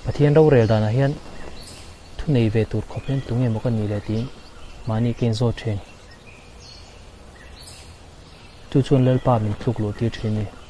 Pathian rorel danah hian thu nei ve tur khawp hian tunge maw ka nih le tiin mahni ka inzawt thin. Chu chuan Lalpa min tluk luh tir thin a ni.